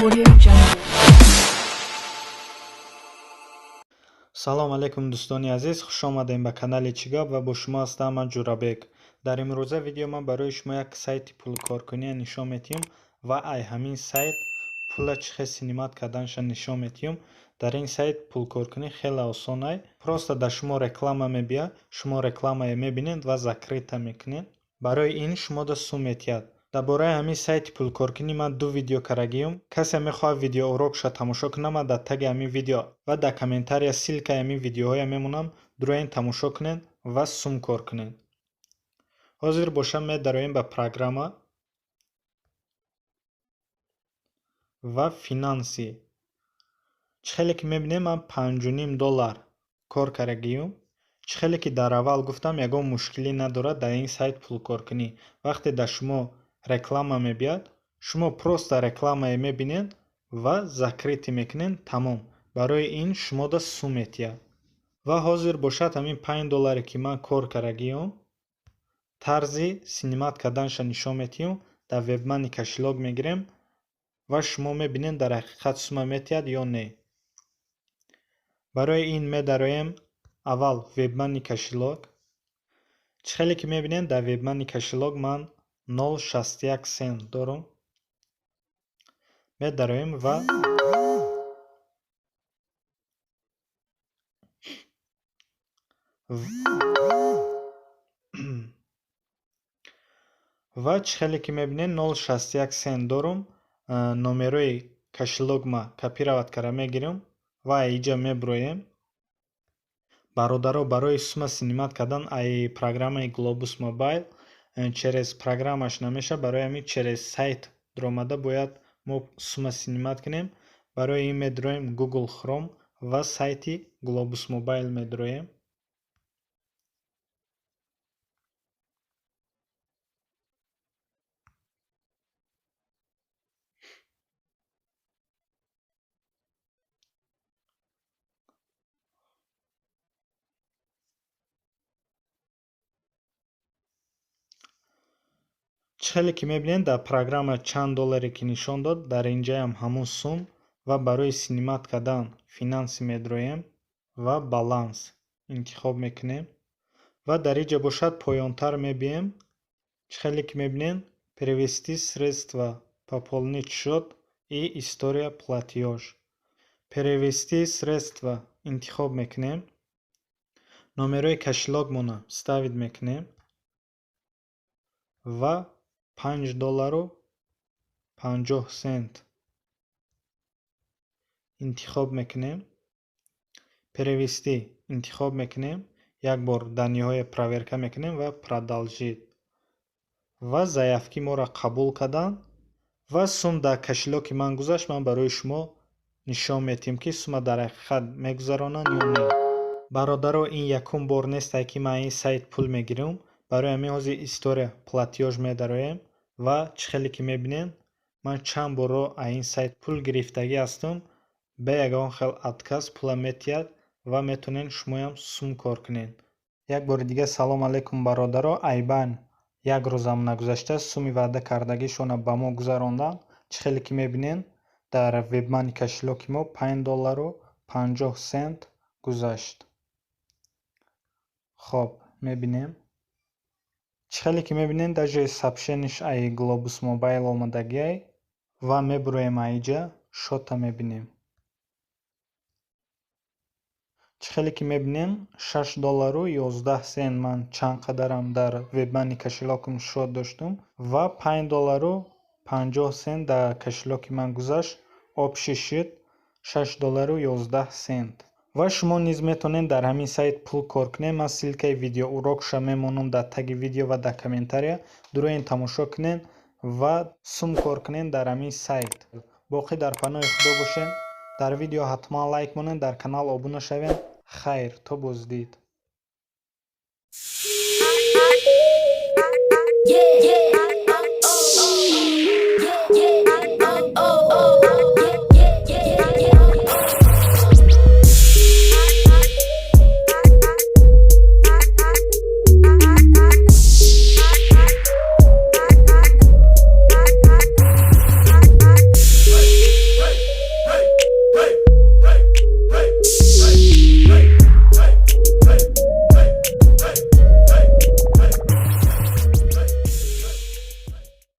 Audio Jungle. Салом алейкум, дӯстони азиз, хуш омадем ба канали «Чӣ гап» ва бо шумо ҳастам ман, Ҷурабек. Дар имрӯза видео ман барои шумо як сайти пулкоркуние нишон медиҳам ва ай ҳамин сайт пула чӣ хел снимать карданша нишон медиҳам. Дар ин сайт пулкоркунӣ хеле осонай. Просто дар шумо реклама мебиёд, шумо рекламае мебинед ва закрыта мекунед. Барои ин шумода сум метиҳад. Дар бораи ҳамин сайти пулкоркунӣ ман ду видео кардагиюм. Касе мехоҳад видеоурокша тамошо кунад, ман дар таги ҳамин видео ва дар комментария ссылкаи ҳамин видеоҳоя мемонам. Дуроен, тамошо кунед ва сум кор кунед. Ҳозир боша, медароем ба программа ва финансы. Чӣ хеле ки мебинем, ман 5,5 доллар кор кардагиюм. Чӣ хеле ки дар аввал гуфтам, ягон мушкилӣ надорад дар ин сайт пулкоркунӣ. Вақте дар шумо реклама мебиёд, шумо просто рекламае мебинед ва закрытый мекунед, тамом. Барои ин шумода сум метиҳад. Ва ҳозир бошад, ҳамин 5 долларе ки ман кор кардагиюм, тарзи снимать карданша нишон медиҳам. Дар Вебмани кошелёк мегирем ва шумо мебинед, дар ҳақиқат сума метиҳад ё не. Барои ин медароем аввал Вебмани кошелёк. Чӣ хеле ки мебинед, дар Вебмани кошелёк ман 0,61 сент дорам. Медароем ва чӣ хеле ки мебинед, 0,61 сент дорам. Номерои кошелёкма копировать карда мегирам ва иҷа мебуроем. Бародаро, барои сума снимать кардан ай программаи Глобус Мобайл через программаш намешавад. Барои ҳамин через сайт дуромада бояд мо сума снимать кунем. Барои ин медуроем Google Chrome ва сайти Глобус Мобайл медуроем. Чӣ хеле ки мебинед, дар программа чанд долларе ки нишон дод, дар инҷаям ҳамун сум. Ва барои снимать кардан финансы медуроем ва баланс интихоб мекунем. Ва дар инҷа бошад, поёнтар мебием. Чӣ хеле ки мебинед, перевести средства, пополнить счет и история платёж. Перевести средства интихоб мекунем, номерои кошелёкмона вставить мекунем ва 5 доллару 50 сент интихоб мекунем, перевести интихоб мекунем, як бор дар ниҳоя проверка мекунем ва продолжить. Ва заявки моро қабул карданд ва сум дар кошелёки ман гузашт. Ман барои шумо нишон медиҳем, ки сума дар ҳақиқат мегузаронанд ё не. Бародаро, ин якум бор несте, ки ман ин сайт пул мегирам. Барои ҳамин ҳозир история платёж медароем ва чӣ хеле ки мебинед, ман чанд борро аз ин сайт пул гирифтагӣ ҳастам. Бе ягон хел отказ пула метиҳад ва метавонед шумоям сум кор кунед. Як бори дига салом алейкум, бародаро. Айбан як рӯзам нагузашта суми ваъда кардагишона ба мо гузаронданд. Чӣ хеле ки мебинед, дар Вебмани кошелёки мо 5 доллару 50 сент гузашт. Хоб, мебинем. Чӣ хеле ки мебинед, даже сообщениш ай Глобус Мобайл омадагиай. Ва мебуроем аиҷа, счёта мебинем. Чӣ хеле ки мебинем, 6 доллару 11 сент ман чанд қадарам дар Вебмани кошелёкам счёт доштум ва 5 доллару 50 сент дар кошелёки ман гузашт. Общий шуд 6 доллару 11 сент. Ва шумо низ метавонед дар ҳамин сайт пул кор кунед. Ман ссылкаи видеоурокша мемонам дар таги видео ва дар комментария. Дуроен, тамошо кунед ва сум кор кунед дар ҳамин сайт. Боқӣ дар паноҳи Худо бошед. Дар видео ҳатман лайк монед, дар канал обуна шавед. Хайр, то боздид. Yeah.